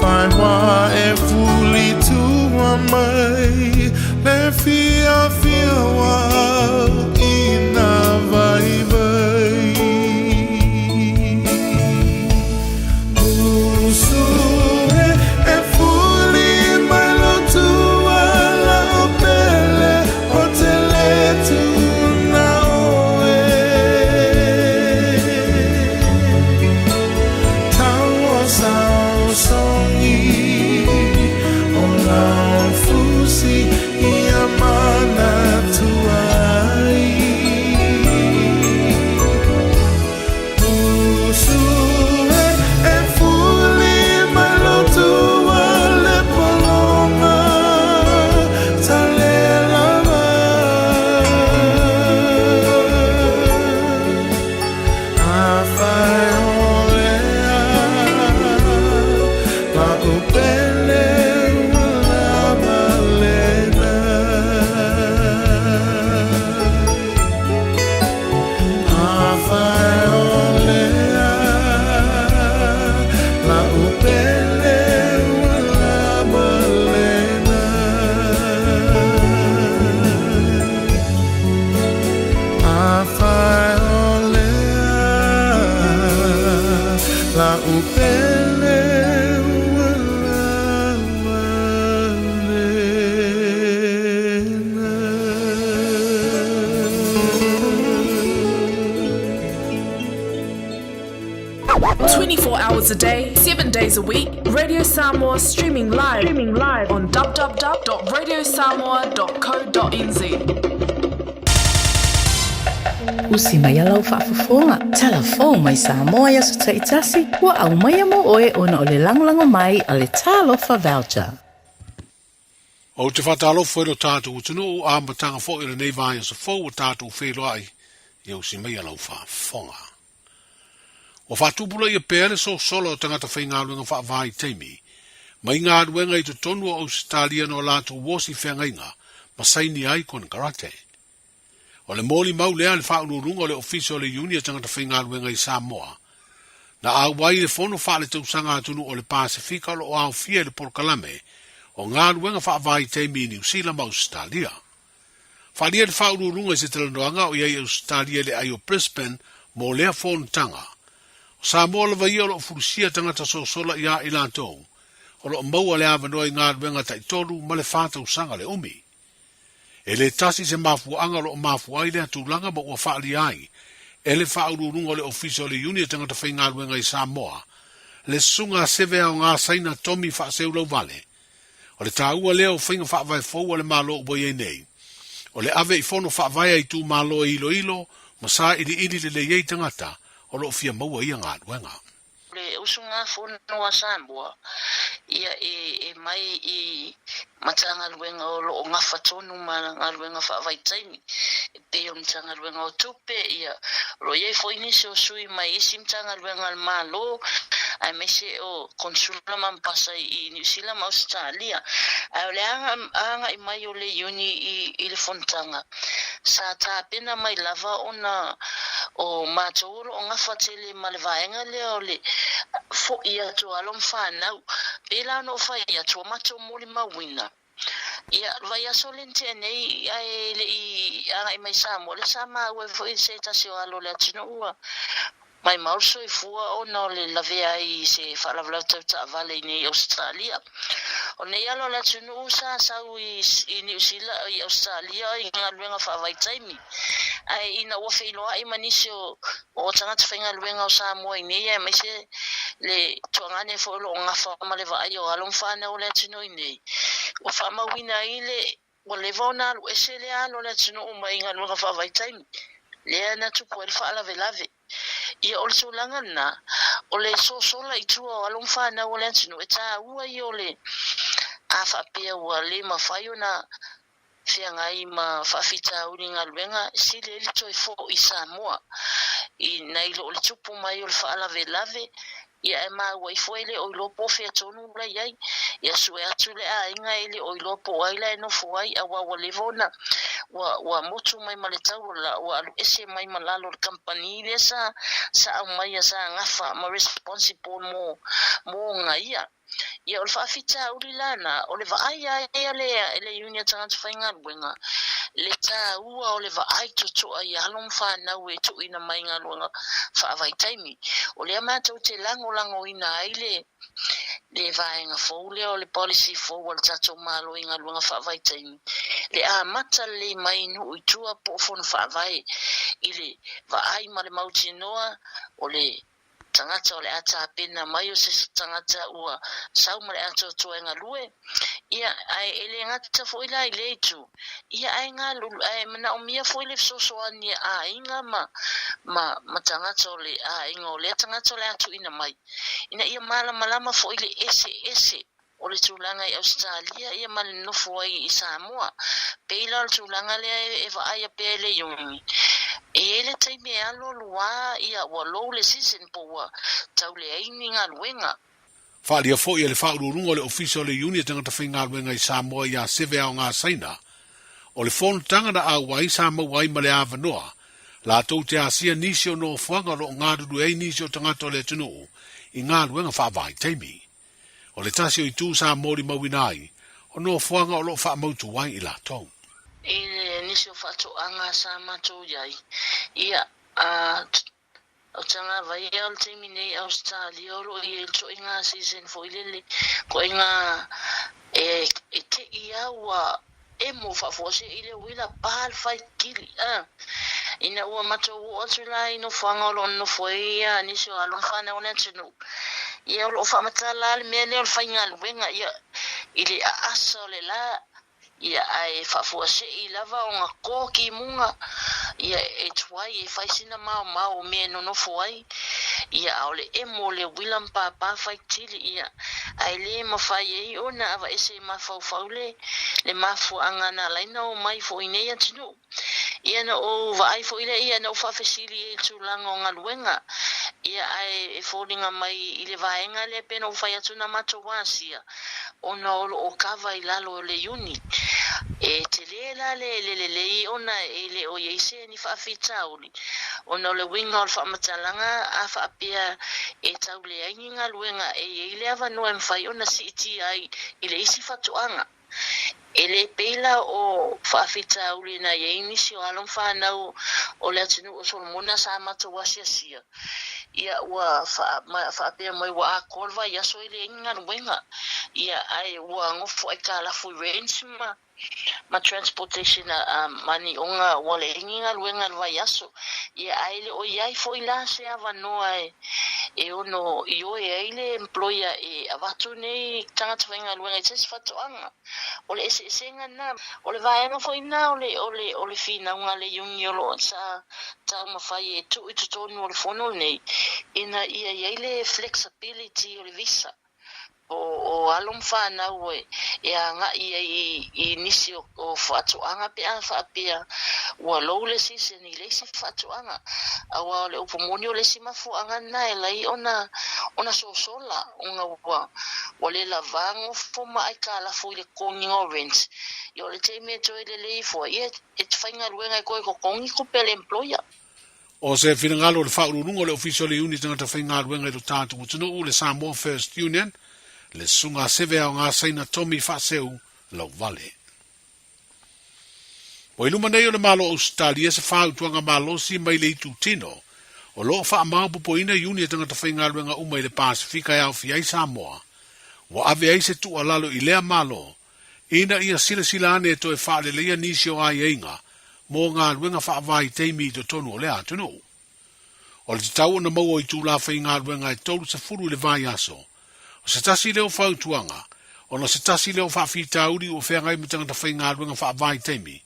Whai wā e fuli tua mai Le fiafia o au i nā vaivai Usu e e fuli mai lo tua lau pele O te le tuna oe 24 hours a day, 7 days a week, Radio Samoa streaming live, streaming live on www.radiosamoa.co.nz. Usi mai a lau faafofoga, talafou mai Samoa i aso taitasi, ua aumaia mo oe ona o le lagolago mai a le Talofa Voucher. Ou te faatalofa i lo tatou atunuu, amataga foi o lenei vaiaso fou ua tatou feiloai, ia usi mai a lau faafofoga. Ua faatupulaia pea le sosola o tagata faigaluega faavaitaimi mai galuega i totonu o Ausetalia no latou osi feagaiga ma saini ai konekarate. O le molimau lea a le Faauluuluga o le Ofisa o le Iuni a Tagata Faigaluega i Samoa, na auai i le Fono Faaletausaga Atunuu o le Pasefika o lo o aofia i le polokalame o galuega faavaitaimi i Niu Sila ma Ausetalia. Faaalia le Faauluuluga i se talanoaga o i ai i Ausetalia i le ai o Brisbane mo lea fonotaga. O Samoa lava ia o lo o fulusia tagata sosola iā i latou o lo o maua le avanoa i galuega taitolu ma le fa tausaga le umi. E le tasi se mafuaaga o lo o mafua ai lea tulaga ma ua faaalia ai e le Faauluuluga o le Ofisa o le Iuni a Tagata Faigaluega i Samoa le Susuga a Seve Aoga Saina Tommy Faaseulauvale O le taua lea o faiga faavae fou a le Malo ua i ai nei, o le ave i fono faavae a itumalo e iloilo ma sailiili lelei ai tagata o lo o fia maua ia galuega. Le usugafono a Samoa, ia e mai i Matagaluega o lo o gafa tonu ma galuega faavaitaimi, e pei o le Matagaluega o Tupe, ia, o lo o i ai foi nisi o sui mai isi Matagaluega a le Malo, aemaise o Konsula ma Ambasa i Niu Sila ma Ausetalia. Ae o le agai mai o le Iuni i le fonotaga, sa tapena mai lava ona o matou o lo o gafa tele ma le vaega lea o le foi atu o alo ma fanau. Pēlā ona ou fai atu, ua matou molimauina Ia, le vaiaso lea na tea nei ae le i agai mai Samoa, lea sa maua ai foi se tasi o alo o le atunuu ua maimau le soifua ona o le lavea ai i se faalavelave tau taavale i nei Ausetalia. O nei alo o le atunuu sa sau i Niu Sila, i Ausetalia i galuega faavaitaimi, ae ina ua feiloai ma nisi o tagata faigaluega o Samoa i nei aemaise le tuagane foi o lo o gafa ma le vaai o alo ma fanau o le atunuu i nei, ua faamauina ai le ua leva ona alu ese lea alo o le atunuu mai galuega faavaitaimi lea na tupu ai le faalavelave. Ia o le tulaga lena, o le sosola i tua o alo ma fanau o le atunuu e taua ia o le a faapea ua le mafai ona feagai ma faafitauli galuega sili ai le toe foi i Samoa nai lo le tupu mai o le faalavelave, ia ae maua ifo e le o iloa po o fea tonu la i ai. Ia sue atu le aiga e le o iloa po o ai la e nofo ai aua ua leva ona ua ua motu mai ma le taula ua alu ese mai ma lalo o le kamupani lea sa sa aumaia sa gafa ma responsible mo mo ona ia. Ia, o le faafitauli la lena, o le vaai lava ia e le Iuni a Tagata Faigaluega, le taua o le vaai totoa i alo ma fanau e tuuina mai i galuega faavaitaimi. O lea matou te lagolagoina ai le le vaega fou lea o le policy fou a le tatou Malo i galuega faavaitaimi, le amata lelei mai i nuu i tua po o fono faavae i le vaai ma le mautinoa o le tagata o le a tapena mai o se tagata ua sau ma le atoatoa e galue, ia, ae e le gata foi la i lea itu, ia, ae galulu, ae manaomia foi le fesoasoani a aiga ma, ma, ma tagata o le aiga o lea tagata o le a tuuina mai, ina ia malamalama foi le eseese o le tulaga i Ausetalia ia ma le nofo ai i Samoa. Pei la o le tulaga lea e vaaia pea e le Iuni, e i ai le taimi e alualu a ia ua low le season po ua tau leai ni galuega. Faaalia foi e le Faauluuluga o le Ofisa o le Iuni a Tagata Faigaluega i Samoa ia Seve Aoga Saina, o le fonotaga na auai sa maua ai ma le avanoa latou te asia nisi o nofoaga o lo o galulue ai nisi o tagata o le atunuu i galuega faavaitaimi. O le tasi o itu sa molimauina ai, o nofoaga o lo o faamautu ai i latou. I nisi o faatoaga sa matou i ai, ia, a, o Tagavaia o le taimi nei i Ausetalia o lo o i ai le toaiga season foi lele, toaiga e, e te i a ua emo faafuasei le uila pa le faitili, a. Ina ua matou oo atu la i nofoaga o lo o nonofo ai ia nisi o alo ma fanau o le atunuu, ia o lo o faamatala lava le mea lea o le faigaluega, ia, i le aasa o le la, ia ae faafuasei lava ona to kimuga, ia e tuai e fai sina maomao o mea e nonofo ai, ia a o le emo o le uila ma pāpā faitili, ia ae le mafai ai ona aveese e mafaufau le le mafuaaga na ala ai ona omai foi i nei atunuu. Ia na ou vaai foi lea ia na ou faafesili ai i le tulaga o galuega, ia ae e foliga mai i le vaega lea pei ona ou fai atu na matou asia ona o lo o kava i lalo o le Iuni. E tele la le le lelei ona e le o i ai se ni faafitauli ona o le uiga o le faamatalaga a faapea e tau leai ni galuega e i ai le avanoa e mafai ona siitia ai i le isi fatoaga. E le pei la o faafitauli na i ai nisi o alo ma fanau o le atunuu o Solomona sa matou asiasia, ia ua faapea mai ua atoa le vaiaso e leai ni galuega, ia ae ua nofo aikalafu i rents ma transportation ma niʻoga ua leai ni galuega i le vaiaso, ia ae le o i ai foi la se avanoa e ono ioe ai le employer e avatu nei tagata faigaluega i se isi faatoaga. O le eseesega lena. O le vaega foi lena o le, o le, o le finauga a le iuni o lo o sa taumafai e tuu i totonu o le fono lenei, ina ia i ai le flexibility o le visa. O, o alo ma fanau e, e agai ai i, i nisi o, o faatoaga pe a faapea ua low le season i le isi faatoaga. Aua o le upu moni o le isi mafuaaga lena e ala ai ona, ona sosola ona ua, ua le lava gofo ma aitalafu i le totogiga o rent. Ia o le taimi e toe lelei ifo ai, ia e te faigaluega e toe totogi tupe a le employer. O se finagalo o le Faauluuluga o le Ofisa o le Iuni Tagata Faigaluega i lo tatou atunuu, le Samoa First Union, le Susuga a Seve Aoga Saina Tommy Faaseu Lauvale. Ua i luma nei o le Malo o Ausetalia se fautuaga malosi mai le itu tino o lo o faamaopoopoina iuni a tagata faigaluega uma i le Pasefika e aofia ai Samoa. Ua ave ai se tuualalo i lea Malo ina ia silasila ane e toe faaleleia nisi o aiaiga mo galuega faavaitaimi i totonu o lea atunuu. O le tatau ona maua o itula faigaluega e 30 i le vaiaso, o se tasi lea o fautuaga, ona o se tasi lea o faafitauli ua feagai ma tagata faigaluega faavaitaimi,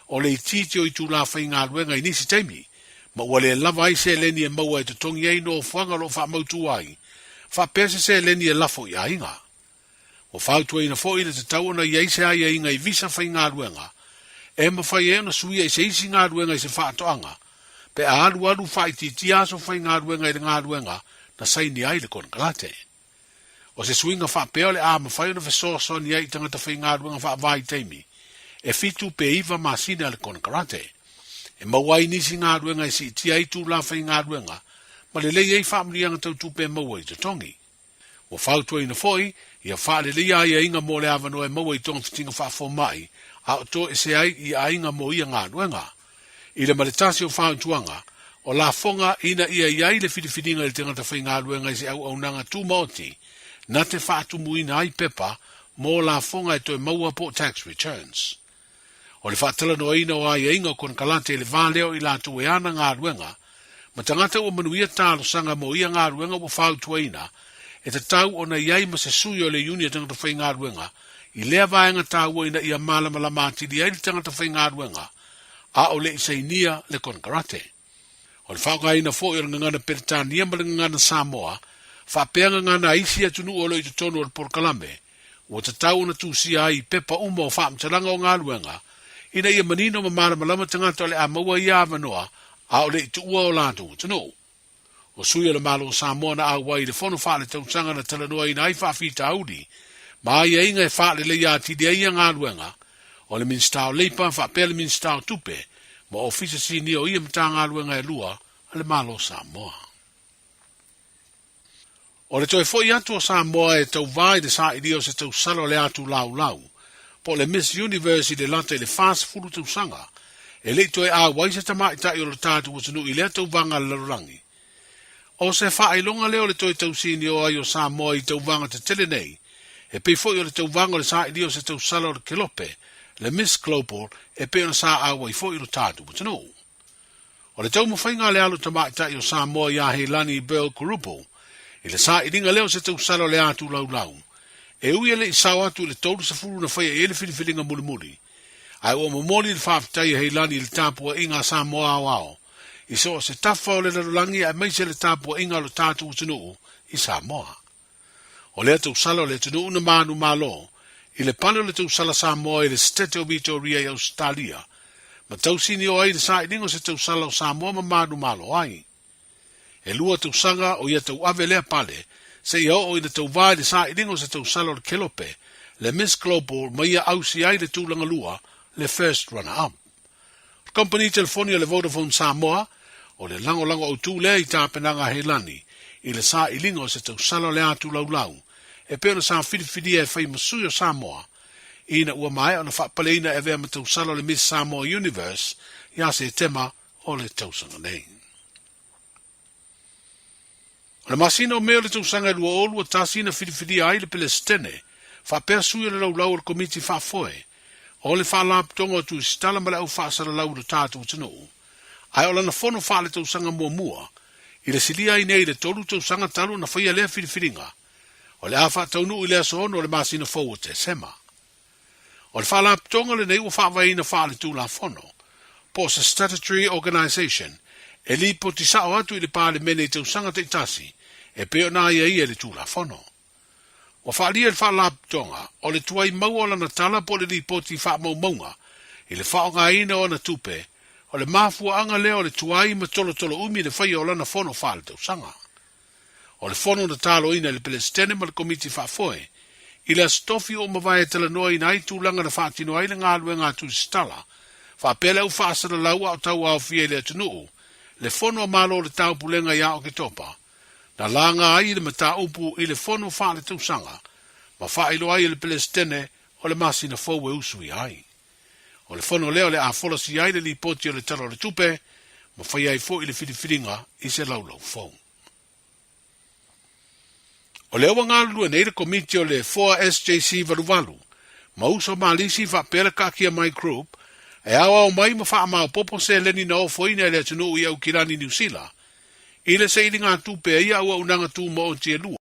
o le itiiti o itula faigaluega i nisi taimi, ma ua le lava ai seleni e maua e totogi ai nofoaga o lo o faamautu ai, faapea se seleni e lafo i aiga. Ua fautuaina foi le tatau ona i ai se aiaiga i visa faigaluega e mafai ai ona suia i se isi galuega i se faatoaga pe a alualu faaitiitia aso faigaluega i le galuega na sainia ai le konekarate. O se suiga faapea o le a mafai ona fesoasoani ai i tagata faigaluega faavaitaimi e fitu pe iva masina le konekarate e maua ai nisi galuega e siitia ai itula faigaluega ma lelei ai faamanuiaga tau tupe e maua i totogi. Ua fautuaina foi, ia faaleleia aiaiga mo le avanoa e maua i togafitiga faafomai a o toese ai i aiga mo ia galuega. I le ma le tasi o fautuaga, o lafoga ina ia i ai le filifiliga i le tagata faigaluega i se auaunaga tumaoti na te faatumuina ai pepa mo lafoga e toe maua po o tax returns. O le faatalanoaina o aiaiga o konekarate i le va lea o i latou e ana galuega ma tagata ua manuia talosaga mo ia galuega ua fautuaina, e tatau ona i ai ma se sui o le iuni a tagata faigaluega i lea vaega taua ina ia malamalama atili ai le tagata faigaluega a o le i sainia le konekarate. O le faaaogaina foi o le gagana Peretania ma le gagana Samoa, faapea gagana a isi atunuu o lo o i totonu o le polokalame, ua tatau ona tusia ai i pepa uma o faamatalaga o galuega, ina ia manino ma malamalama tagata o le a maua ia avanoa a o le i tuua o latou atunuu. O sui o le Malo o Samoa na auai i le fono faaletausaga na talanoaina ai faafitauli ma aiaiga e faaleleia atili ai ia galuega, o le Minisita o Leipa faapea le Minisita o Tupe ma Ofisa Sinia o ia Matagaluega e lua a le Malo o Samoa. O le toe foi atu o Samoa e tauvā i le sailia o se tausala o le atu laulau, po o le Miss Universe i le lata i le 40 tausaga, e le i toe auai se tamaitai o lo tatou atunuu i lea tauvaga a le lalolagi. O se faailoga lea o le toe tausinio ai o Samoa i tauvaga tetele nei, e pei foi o le tauvaga o le sailia o se tausala o le kelope, le Miss Global, e pei ona sa auai foi lo tatou atunuu. O le taumafaiga a le alo tamaitai o Samoa ia Heilani Burl Kurupu i le sailiga lea o se tausala o le atu laulau, e ui e le i sao atu i le 30 na faia i ai le filifiliga mulimuli, ae ua momoli le faafetai a Heilani i le tapuaiga a Samoa aoao i so o se tafa o le lalolagi aemaise le tapuaiga a lo tatou atunuu i Samoa. O lea tausala o le atunuu na manumalo i le pale o le tausala Samoa i le Setete o Vitoria i Ausetalia, ma tausinio ai le sailiga o se tausala o Samoa ma manumalo ai. E lua tausaga o ia tauave lea pale seia oo ina tauvā i le sailiga o se tausala o le Kelope, le Miss Global ma ia ausi ai le tulaga lua, le First Runner Up. O le kamupani telefoni o le Vodafone Samoa, o le lagolago autū lea i tapenaga a Heilani i le sailiga o se tausala o le atu laulau e pei ona sa filifilia e fai ma sui o Samoa ina ua maea ona faapaleina e avea ma tausala o le Miss Samoa Universe ia Setema o le tausaga nei. O le masina o Me o le tausaga e 2021 na filifilia ai le Pelesitene faapea sui o le laulau o le Komiti Faafoe o le Faalapotopotoga o Tusitala ma le Au Faasalalau i lo tatou atunuu, ae o lana fono faaletausaga muamua i le silia ai nei i le tolu tausaga talu ona faia lea filifiliga, o le a faataunuu i le aso 6 o le masina fou o Tesema. O le Faalapotopotoga lenei ua faavaeina faaletulafono, po o se statutory organisation, e lipoti sao atu i le Palemene i tausaga taitasi e pei ona aiaia i le Tulafono. Ua faaalia e le Faalapotopotoga o le tuai maua o lana tala po o le lipoti faamaumauga i le faaaogaina o ana tupe, o le mafuaaga lea o le tuai ma tolotolo umi i le faia o lana fono faaletausaga. O le fono na taloina e le Pelesitene ma le Komiti Faafoe i le Aso Tofi ua mavae e talanoaina ai tulaga na faatino ai le galuega a Tusitala faapea le au faasalalau a o tauaofia i le atunuu le Fono a Malo o le Taupulega ia Oketopa na laga ai le mataupu i le fono faaletausaga ma faailoa ai e le Pelesitene o le masina fou e usuia ai. O le fono lea o le a folasia ai le lipoti o le Tala o le Tupe ma faia ai foi le filifiliga i se laulau fou. O lea ua galulue nei le Komiti o le 4SJC 88 ma Uso Malisi faapea le Kaakia Mai Group e aoao mai ma faamaopoopo seleni na ofoina e le atunuu i Aukilani Niu Sila i le sailigatupe a ia auaunaga tumaoti e lua.